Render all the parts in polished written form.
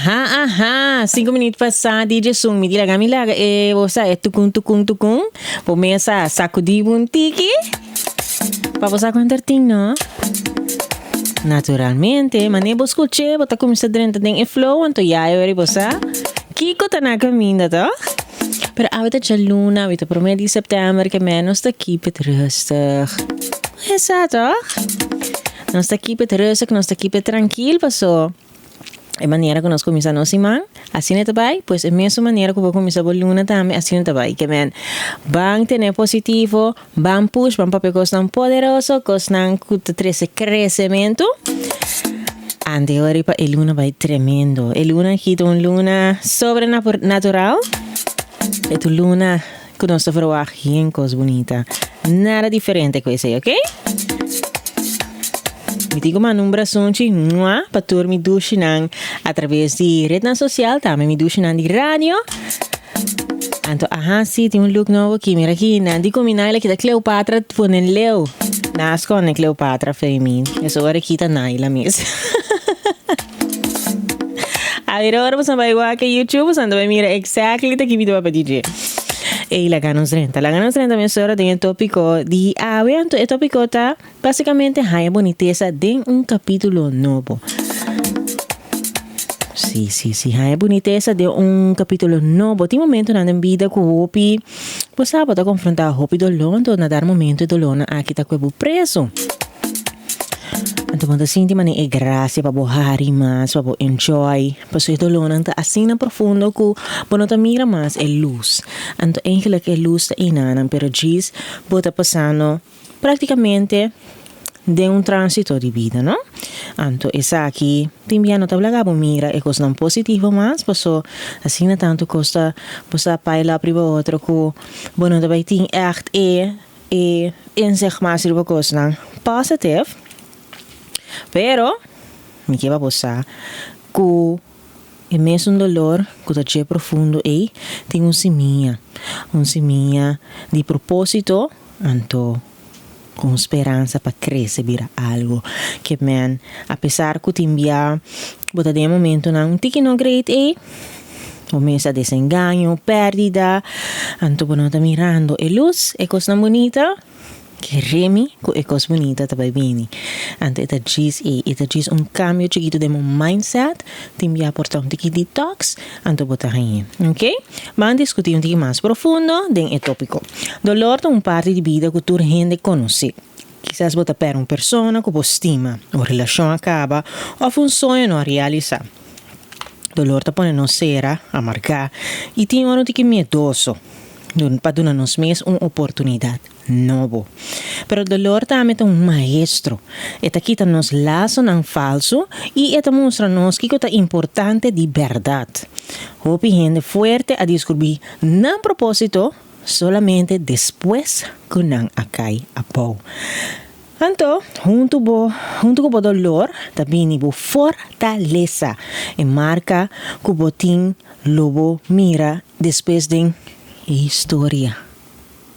Aha, aha, 5 minuut pasá DJ Sung, mi di laga mi laga e bo sa e tukun tukun tukun, bo mesa sakudí bo un tiki pa bo sa kuantu tin no. Naturalmente, manera bo skuch'é bo ta kuminsá drenta den e flow anto ya e ora bo sa kiko ta na kaminda tòg. Pero awe ta djaluna, awe ta promé di sèptèmber ke mènos ta keep it rustig. Esa tòg? Nos ta keep it rustig, nos ta keep it trankil paso e manera ku nos kuminsá nos siman, asina e ta bai, pues e mesun manera ku bo kuminsá bo luna tambe asina ta bai. Ke men, ban tene positivo, ban push, ban papia kosnan poderoso, kosnan ku ta trese kresementu. Ante ora pa e luna bai tremendo. E luna aki ta un luna sobrenatural. E ta un luna ku nos ta verwagt yen kos bunita. Nada diferente ku esei, oke? Mi tin ku manda un brasunchi mua pa tur mi dushinan atraves di retnan sosial, tambe mi dushinan di radio. Anto aha si tin un look nobo aki, mira aki, nan di ku mi Naila kita Cleopatra pone leu. Nan a skonde Cleopatra fei mi. Eso ora kita Naila mes. A ver ora boso bai wak e YouTube boso ta bai mira exactly ta ki mi ta papia di dje. Ey laga nos drenta, laga nos drenta mesora den e topico di awe. Anto e topico ta basicamente haña bonitesa den un capitulo nobo. Si, si, si, haña bonitesa den un capitulo nobo. Tin momentonan den bida cu hopi, bo sa, bo ta confronta hopi dolor, anto na dar momento e dolornan aki ta cu bo preso. Anto bo ta sinti manera e gracia pa bo hari mas, pa bo enjoy, pasobra e dolornan ta asina profundo cu bo no ta mira mas e luz. Anto eigenlijk e luz ta enanan, pero djis bo ta pasando practicamente den un transito di bida, no? Anto esaki tin bia no ta laga bo mira e cosnan positivo mas, paso asina tanto cos ta bo sa pile up riba otro cu bo no ta bay tin echt e E inzicht mas riba kosnan positive, pero mi ke pa bo sa ku e mesun dolor ku ta dje profundo ei tin un simia, un simia di proposito anto ku un speransa pa krese bira algu ke men apesar ku tin bia bo ta den e momentonan un tiki no great ei. Bo mes a desengaño, pèrdida, anto bo no ta mirando e lus, e kosnan bunita, kere mi ku e kos bunita ta bai bini. Anto e ta djis ei, e ta djis un kambio chikitu den bo mindset, tin bia por ta un tiki detox, anto bo ta hañ'é. Ok? Ban diskutí un tiki mas profundo den e tópiko. Dolor ta un parti di bida ku tur hende konosé. Kisas bo ta pèrdè un persona ku bo stima, un relashon a kaba òf un soño no a realisá. Dolor ta pone nos sera, amargá i tin ora un tiki miedoso pa duna nos mes un oportunidat nobo. Pero dolor tambe ta un maestro. E ta kita nos lasonan falsu i e ta mustra nos kiko ta importante di bèrdat. Hopi hende fuerte a diskurbí nan propósito solamente despues ku nan a kai abou. Anto, huntu bo, huntu ku bo dolor ta bini bo fortalesa. E marka ku bo tin lo bo mira despues den e historia.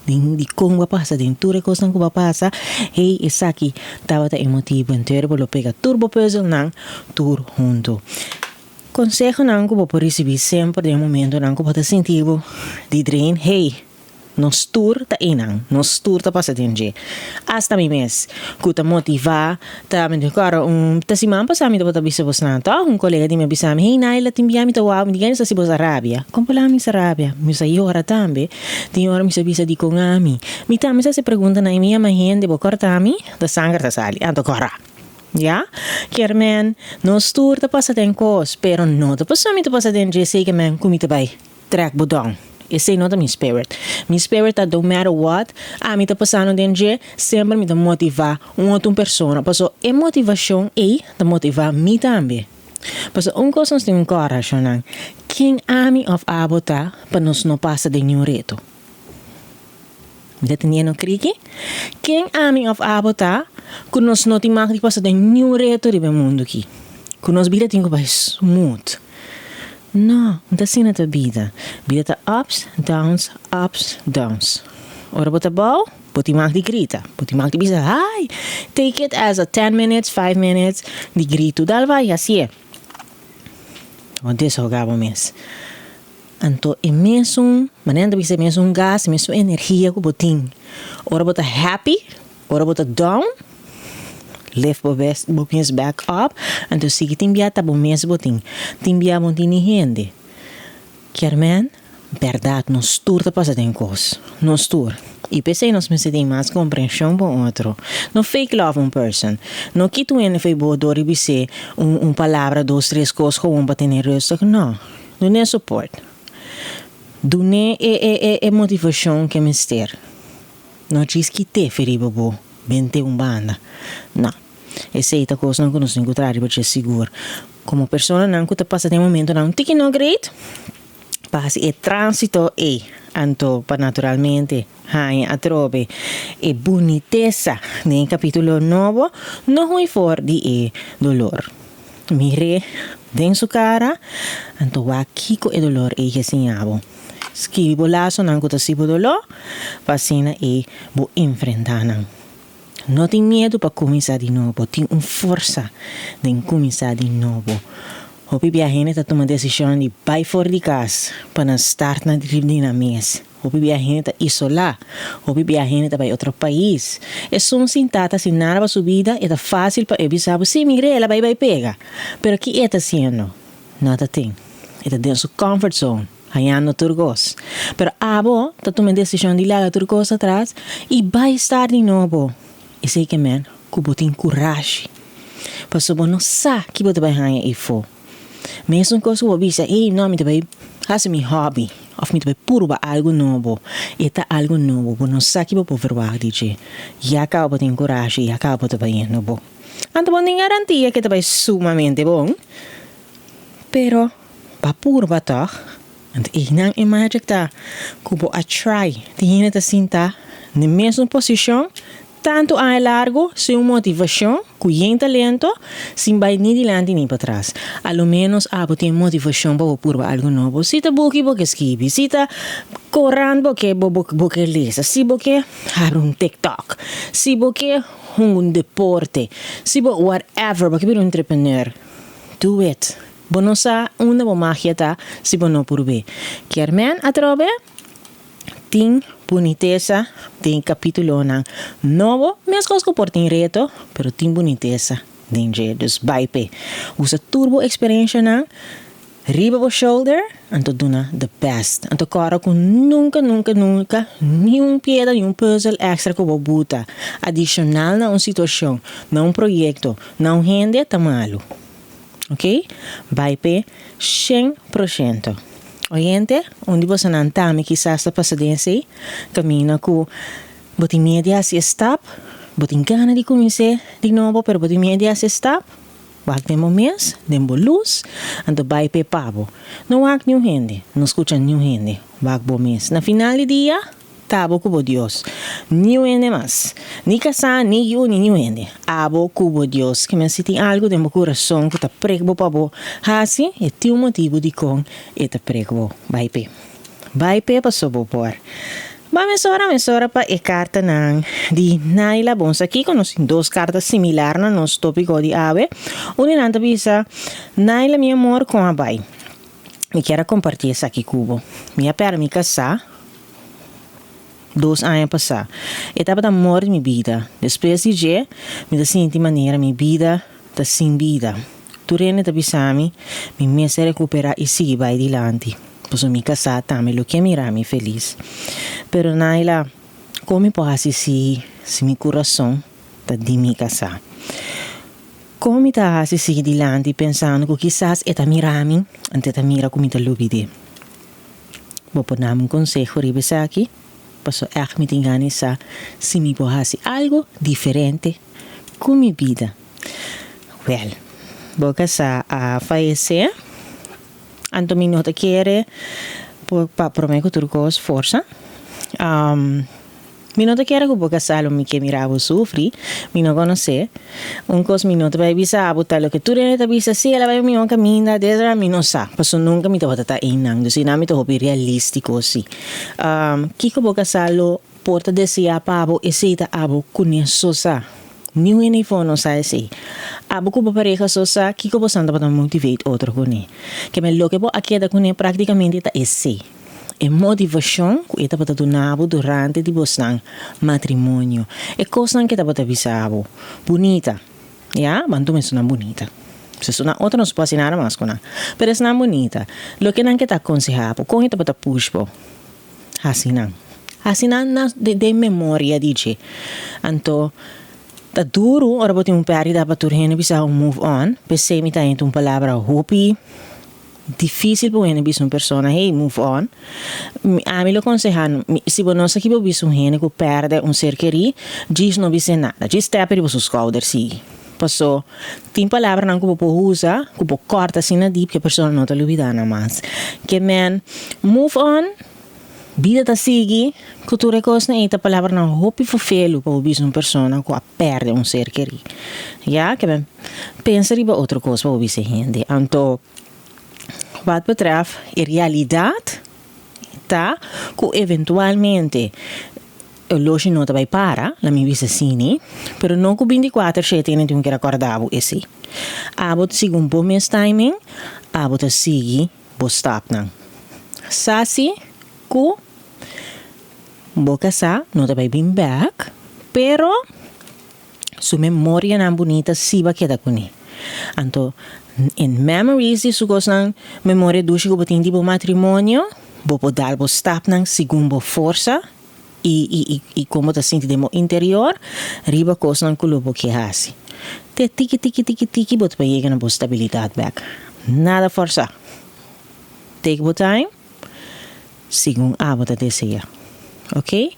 Den di kon bo a pasa, den tur e kosnan ku bo a pasa, hey, esaki tabata e motibu. Entonces bo lo pega tur bo pùzelnan tur huntu. Konsehonan ku bo por risibí semper den e momentonan ku bo ta sinti bo di drain, hey, Nos tur ta einan, nos tur ta pasa den dje. Asta mi mes, ku ta motivá, ta mi ta kòrda un ta siman pasá mi tabata bisa bosnan tòg, un kolega di mi a bisa mi, hey Naila tin bia mi ta wou, mi di kende sa si bos a rabia? Kon por la mi sa rabia? Mi sa yora tambe, tin ora mi sa bisa dikon ami? Mi tambe sa hasi preguntanan i mi yama hende, bo kòrta mi? Ta sanger ta sali, anto kòrda. Ya, kier men, nos tur ta pasa den kos, pero no ta pasobra mi ta pasa den dje esei ke men ku mi ta bai. Trek bo down. Esei no ta mi spirit. Mi spirit ta no matter what ami ta pasando den dje, semper mi ta motiva un otro persona. Paso e motivacion ei ta motiva mi tambe. Paso un cos nos tin un corashonnan, ken ami of abo ta pa nos no pasa den niun reto? Mi ta teniendo kriki? Ken ami of abo ta ku nos no tin mag di pasa den niun reto riba e mundu aki? Ku nos bida tin ku bai smooth? No, no ta asina ta bida. Bida ta ups, downs, ups, downs. Ora bo ta bou, bo tin mag di grita. Bo tin mag di bisa, Hai! Take it as a ten minutes, five minutes di gritu. Dal bai, hasié. Bo desahogá bo mes. Anto e mesun, manera nan ta bisa, e mesun gas, e mesun energia ku bo tin ora bo ta happy, ora bo ta down, lift bo bes bo mes back up, anto sigui tin bia ta bo mes bo tin. Tin bia bo no tin ni hende. Kier men, bèrdat nos tur ta pasa den kos. Nos tur. I p'esei nos mester tin mas komprenshon pa un otro. No fake love un person. No kita un hende fo'i bo dor di bis'é un un palabra, dos, tres kos gewoon pa tene rustig. No. Dun'é support. Dun'é e e e e motivashon ku e mester. No djis kit'é fi riba bo, bent'é un banda. No. Esei ta kosnan ku nos tin ku traha riba dje sigur. Komo personanan ku ta pasa den momentonan un tiki no great, pa hasi e tránsito ei, anto pa naturalmente haña atrobe e bunitesa den e kapítulo nobo, no hui for di e dolor. Mir'é den su kara, anto wak kiko e dolor ei ke siña bo. Skibi bo lasonan ku ta hasi bo doló, pa asina ei bo enfrentá nan. No tin miedu pa kuminsá di nobo, tin un forsa den kuminsá di nobo. Hopi bia hende ta tuma desishon di bai for di kas pa nan start na di nan mes. Hopi bia hende ta isolá, hopi bia hende ta bai otro pais. Esun sin tata sin nada pa su bida e ta fásil pa e bisa bo, sí mira el a bai bai pega. Pero ki e ta hasiendo? No ta tin. E ta den su comfort zone, hañando tur kos. Pero abo ta tuma e desishon di laga tur kos atras i bai start di nobo. Esei ke men ku bo tin kurashi. Pasobra bo no sa ki bo ta bai haña eifó. Mesun kos ku bo bisa, ey no, mi ta bai hasi mi hobby òf mi ta bai purba algu nobo. E ta algu nobo, bo no sa ki bo por verwagt di dje. Ya kaba bo tin kurashi, ya kaba bo ta bai yendo bo. Anto bo no tin garantia ku e ta bai sumamente bon, pero bo a purba tòg. Anto einan e magic ta ku bo a try. Tin hende ta sinta den mesun posishon tantu aña largu sin un motivashon, ku yen talento, sin bai ni dilanti ni patras. A lo menos abo tin e motivashon pa bo purba algu nobo. Si ta buki bo ke skibi, si ta korant bo ke bo ke lesa, si bo ke habri un tiktok, si bo ke hunga un deporte, si bo whatever, bo ke bira un entrepreneur, do it. Bo no sa unda bo magia ta si bo no purb'é. Kier men atrobe tin bunitesa den kapitulonan nobo, meskos ku por tin reto, pero tin bunitesa den dje. Dus bai p'e. Usa tur bo eksperenshanan riba bo shoulder, anto duna the best. Anto kòrda ku nunka, nunka, nunka niun piedra, niun pùzel èkstra ku bo buta adishonal na un situashon, na un proyekto, na un hende ta malu. Ok, bai p'e shen proshento. Oyente, un di bosonan tambe kisas ta pasa den esei kaminda ku bo tin miedu di hasi e stap, bo tin gana di kumins'é di nobo pero bo tin miedu di hasi e stap, wak den bo mes, den bo lus, anto bai p'e pa bo. No wak niun hende, no skucha niun hende, wak bo mes. Na final di dia, Ta abo ku bo Dios. Niun hende mas. Ni kasá, ni yu, ni niun hende. Abo ku bo Dios. Ke men si tin algu den bo kurason ku ta prek bo pa bo hasi, e tin un motibu dikon e ta prek bo. Bai p'e. Bai p'e paso bo por. Ba mesora mesora pa e kartanan di Naila. Bon sa kiko nos tin dos karta similar na nos topiko di awe. Un di nan ta bisa, Naila mi amor kon a bai? Mi kier a kompartí esaki ku bo. Mi a pèrdè mi kasá dos aña pasá. E tabata amor di mi bida. Despues di dje, mi ta sinti manera mi bida ta sin bida. Tur hende ta bisa mi, mi mester rekuperá i sigui bai dilanti, pasobra mi kasá tambe lo ke mira mi felis. Pero Naila, kon mi por hasi si si mi kurason ta di mi kasá? Kon mi ta hasi sigui dilanti pensando ku kisas e ta mira mi, anto e ta mira ku mi ta lubid'é? Bo por dami un konseho riba esaki? Paso ègt mi tin gana di sa si mi por hasi algu diferente ku mi bida. Wèl, bo kasá a fayesé, anto mi no ta kere pa promé ku tur kos forsa. Mi no ta kere ku bo kasá lo mi ke mira bo sufri, mi no konosé. Un kos mi no ta bai bisa abo ta loke tur hende ta bisa, si el a bai un mihó kaminda, desra, mi no sa, pasobra nunka mi tabata ta einan, dus einan mi ta hopi realístiko si. Kiko bo kasá lo por ta deseá pa bo, esei ta abo kuné so sa. Niun hende ei for no sa esei. Abo ku bo pareha so sa kiko bosan tabata motivate otro kuné. Ke men loke bo a keda kuné praktikamente ta esei, e motivashon ku e tabata duna bo durante di bosnan matrimonio, e kosnan ke tabata bisa bo bunita. Ya, ban tuma esunnan bunita. Si esunnan otro no por hasi nada mas ku nan. Pero esnan bunita, loke nan ke ta akonseha bo, kon e tabata push bo? Hasi nan. Hasi nan na den memoria di dje. Anto ta duru ora bo tin un pèrdida pa tur hende bisa bo move on. P'esei mi ta henter un palabra hopi difísil pa un hende bisa un persona, hey, move on. Ami lo konsehá, si bo no sa ki bo bisa un hende ku pèrdè un ser kerí, djis no bis'é nada. Djis tèp riba su skouder sigui. Paso tin palabranan ku bo por usa ku por kòrta asina dip ku e persona no ta lubidá nan mas. Ke men, move on, bida ta sigui, ku tur e kosnan ei ta palabranan hopi fofelu pa bo bisa un persona ku a pèrdè un ser kerí. Ya, ke men, pensa riba otro kos pa bo bisa e hende. Anto, wat betrèf e realidat ta ku eventualmente Oloshi no ta bai para, la mi bisa asini, pero no ku binti kuater shete hende tin ku keda kòrda bo esei. Abo ta sigui un bon mes timing, abo ta sigui bo stapnan. Sa si ku bo kasá no ta bai bin bèk, pero su memorianan bunita si bo a keda kuné. Anto in memories di su kosnan, memoria dushi ku bo tin di bo matrimonio, bo por dal bo stapnan segun bo forsa i i kon bo ta sinti den bo interior riba kosnan ku lo bo ke hasi. Te tiki tiki tiki tiki bo ta por yega na bo stabilidat bèk. Nada fòrsá. Take bo time segun abo ta deseá. Ok?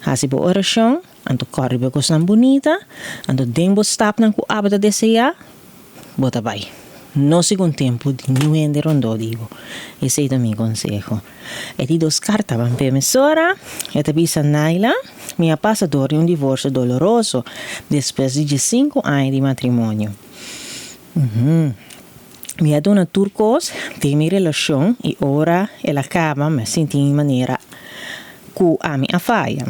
Hasi bo orashon, anto kòrda riba e kosnan bunita, anto den bo stapnan ku abo ta deseá, bo ta bai. No segun tempu di niun hende rondó di bo. Esei ta mi konseho. E di dos karta ban p'e mesora. E ta bisa Naila, Mi a pasa dor di un divorsio doloroso despues di diesinku aña di matrimonio. Mi a duna tur kos den mi relashon i ora el a kaba mi a sinti mi manera ku ami a faya.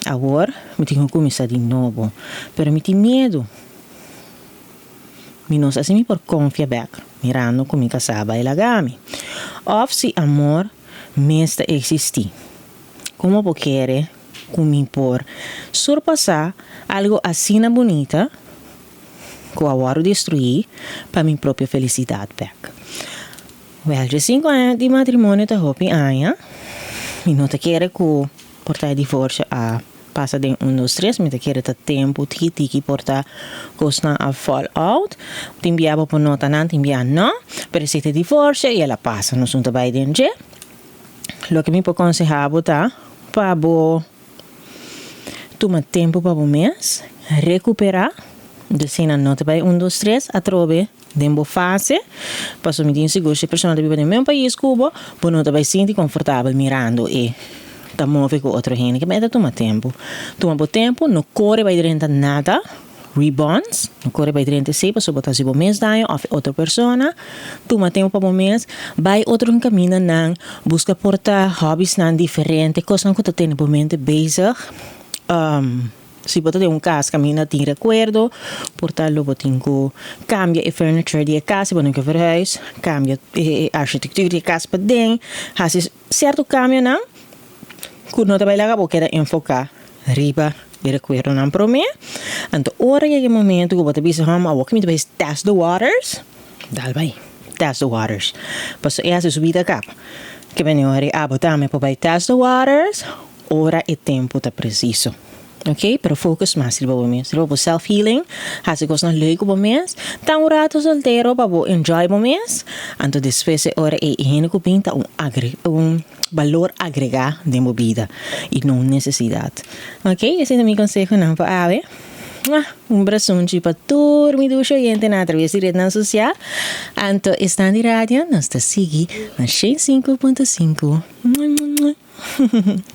Awor mi tin ku kuminsá di nobo, pero mi tin miedu. Mi no sa si mi por konfia bèk mirando ku mi kasá bai laga mi. Òf si amor mes ta eksistí. Komo bo kere ku mi por surpasá algu asina bunita ku a wòrdu destruí pa mi propio felisidat bèk? Wèl, diesinku aña di matrimonio ta hopi aña. Mi no ta kere ku por ta e divorsio a pasa den un dos tres, mi ta kere ta tempu tiki tiki por ta kosnan a fall out. Tin bia bo por nota nan, tin bia no, pero esei ta e divorsio i el a pasa, nos no ta bai den dje. Loke mi por konseha bo ta pa bo tuma tempu pa bo mes, rekuperá, asina no ta bai un dos tres atrobe den bo fase, pasobra mi tin sigur si e persona ta biba den mesmo pais ku bo, bo no ta bai sinti konfortabel mirando e ta move ku otro hende, ke ta tuma tempu. Tuma bo tempu, no kore bai drenta nada, rebonds, no kore bai drenta esei pasobra bo ta hasi bo mes daño òf e otro persona. Tuma tempu pa bo mes, bai otro kamindanan, buska por ta hòbisnan diferente, kosnan ku ta tene bo mente bezig. Si bo ta den un kas kaminda tin rekuerdo, por ta lo bo tin ku kambia e furniture di e kas si bo no ke verhuis, kambia e architectuur di e kas paden, hasi sierto kambionan ku no ta bai laga bo keda enfoká riba e rekuerdonan promé. Anto ora yega e momento ku bo ta bisa, hòm, awor ku mi ta bai test the waters, dal bai test the waters. Pasobra e hasi su bida kaba. Ke mene ora abo tambe por bai test the waters. Ora e tempu ta presiso. Ok, pero focus mas riba bo mes, riba bo self healing, hasi kosnan leuk ku bo mes, ta un rato soltero pa bo enjoy bo mes, anto despues e ora ei e hende ku bin ta un agre un balor agregá den bo bida i no un nesesidat. Ok, esei ta mi konsehonan pa awe. Mwah! Un brasunchi pa tur mi dushi oyentenan atraves di rednan sosial, anto esnan di radio nos ta sigui na 105.5. Mwah mwah mwah.